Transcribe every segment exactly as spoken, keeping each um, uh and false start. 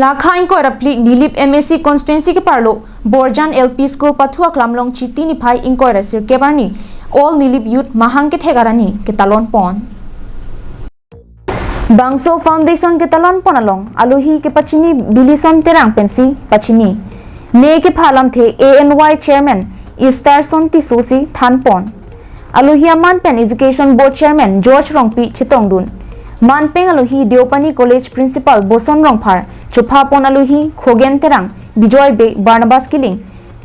Lakha ingkoi ra phli Nilip M A C constituency keparlo Borjan L P School pathu aklam along Chiti niphai ingkoi ra sirkep arni All Nilip Youth Mahang Kethek arni ketalon pon. Bangso foundation ketalon pon along alohi kepachini Bilison Terang pensi pachini. Ne kepha alamthe A N Y Chairman Easterson Tisso si than pon. Alohi aman pen Education Board Chairman George Rongpi chetongdun. Man peng alohi Deopani College Principal Boson Rongphar, chopha pon alohi Khogen Terang, Bijoy Bey, Barnabas Killing,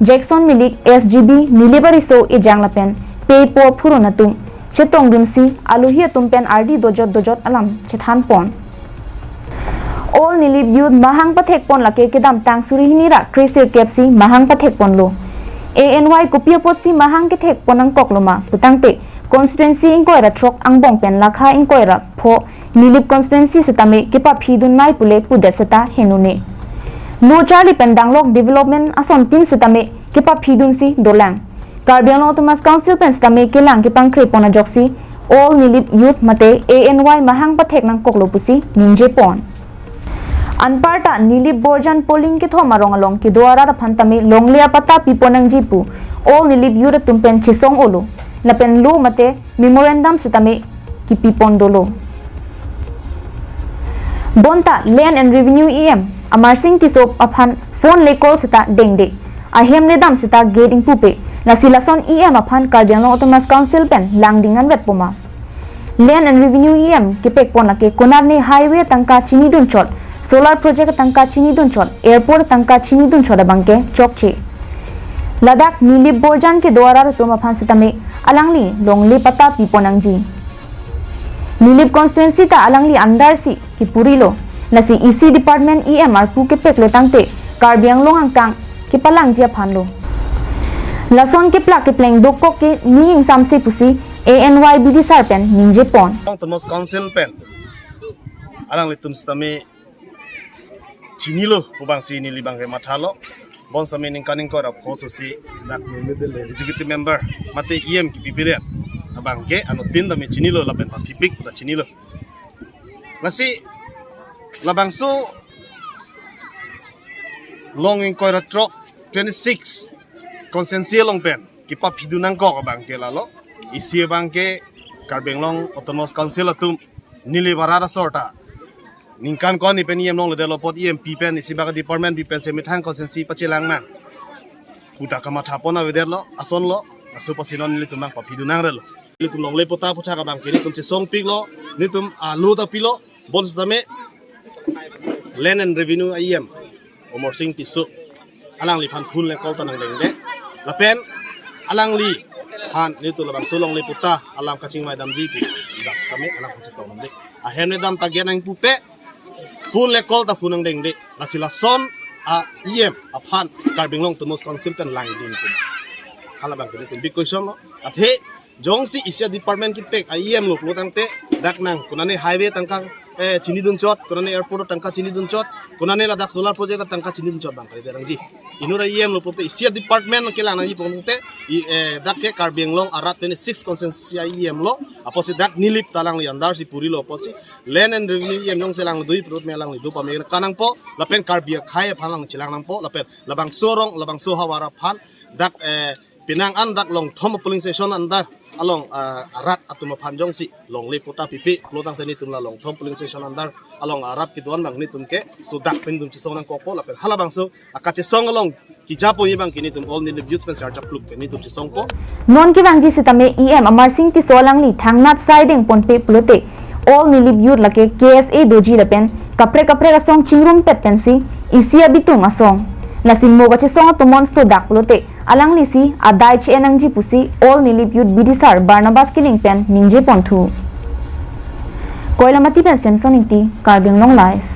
Jackson Milik, S G B, Nilip Ariso ejang lapen pei po phurun atum chetongdunsi alohi atum pen ardi dojot dojot alam chethan pon. All Nilip Youth Mahang Pathek pon lake kedamtang suri hini ra kre sirkep si Mahang pathek ponlo. A N Y kopi apotsi Mahang kethek pon nangkoklo ma putangte constituency ingkoi ra throk angbong pen lakha ingkoi ra pho Nilip constituency setame kepaphidun nai pule pudet seta henune. Lo charli pen danglok development asontin setame kepaphidunsi dolang. Karbi Anglong Autonomous Council pen setame kelang kepangkre pon ajoksi All Nilip Youth mate A N Y Mahang Pathek nangkoklo pusi ningje pon. Anparta Nilip Borjan polling kethom arong along kedo arat aphan tame longle apatta pi pon nangji pu All Nilip Youth atum pen chesong olo. Lapen lo mate memorandum setame kipi pon dolo. Bonta Land and Revenue E M Amarsing Tisso aphan phone le call seta dengde. Ahem le dam seta gate ingpupe. Lasi lason E M aphan Karbi Anglong Autonomous Council pen langding anvet poma. Land and Revenue E M kepek pon lake konat ne highway tangka chinidun chot, solar project tangka chinidun chot, airport tangka chinidun chot abangke chokche. Ladak Nilip Borjan kedo arat atum aphan setame alangli longle patta pi pon nangji. Nilip constituency ta alangli under si kipurilo. Lasi isi department E M arpu kepeklo tangte Karbi Anglong angkang kepalangji aphanlo. Lason keplak kepleng dokok ke ning ingsamse pusi A N Y bidisar pen ningje pon. Autonomous Council pen alanglitum setame chinilo pu abangsi neli abangke mathalo. Bon setame ningkan ingkoi ra pho sosi dak executive member mate E M kipipedet abangke anuttin tame chinilo lapen paphipik ta chinilo. Lasi labangso along ingkoi ra throk twenty-six constituency along pen kepaphidun nangkok abangke lalo. Isi abangke Karbi Anglong Autonomous Council atum Nilip arat asor ta ningkan ko-an ni pen E M longledetlo apot E M pi pen isi baka department pi pen semethang constituency pachelang nang puta kamatha pon avedetlo, asonlo. Laso apotsi non nelitum abang paphidun nangrelo. Nelitum longle patta puthak abangke nelitum chesongpiklo, nelitum alo ta pilo. Bon setame Land and Revenue E M Amarsing Tisso alangliphan phone le call ta nangdengde. Lapen alangliphan nelitum labangso longle patta alam kachingvai damji pu dak setame alam kachetong damde. Ahem le dam ta gate ingpupe, phone le call ta phone nangdengde. Lasi lason a E M aphan Karbi Anglong Autonomous Council pen langding pu. Hala abangke nelitum big question lo. Athe jongsi isi a department kepek a E M lo pulo tangte dak nang konane highway tangka, eh, chinidun chot, konane airport tangka chinidun chot, konane ladak solar project tangka chinidun chot abang kali derangji. Inut a E M lo pulote isi a department kelang nangji pu tangte i, eh, dak ke Karbi Anglong arat twenty-six constituency a E M lo, apotsi dak Nilip ta alangli under si purilo apotsi Land and Revenue E M jongsi alangli do-ik pulote alangli do pame kanangpo, lapen Karbi akhei aphan alangli chelang nangpo, lapen labangso arong, labangso havar aphan dak, eh, penang an dak Longthom polling station under along, ah, arat atum aphan jongsi longle patta pipe pulo tangte nelitum la Longthom polling station under along arat kedo-an abang nelitum ke so dak pen nelitum chesong nangkokpo lapen halabangso akachesong along kejaponji abangke nelitum All Nilip Youth pen si arjapluk pen nelitum chesongpo. Non kevangji setame E M Amarsing Tisso alangli thangnat saideng ponpe pulote All Nilip Youth lake K S A doji lapen kaprek kaprek asong chingrumpet pensi isi abitung asong. Lasi mo kachesong atum non so dak pulote alangli si adai che-en nangji pusi All Nilip Youth bidisar Barnabas Killing pen ningje ponthu. Koilamati pen Samson Ingti, Karbi Anglong Live.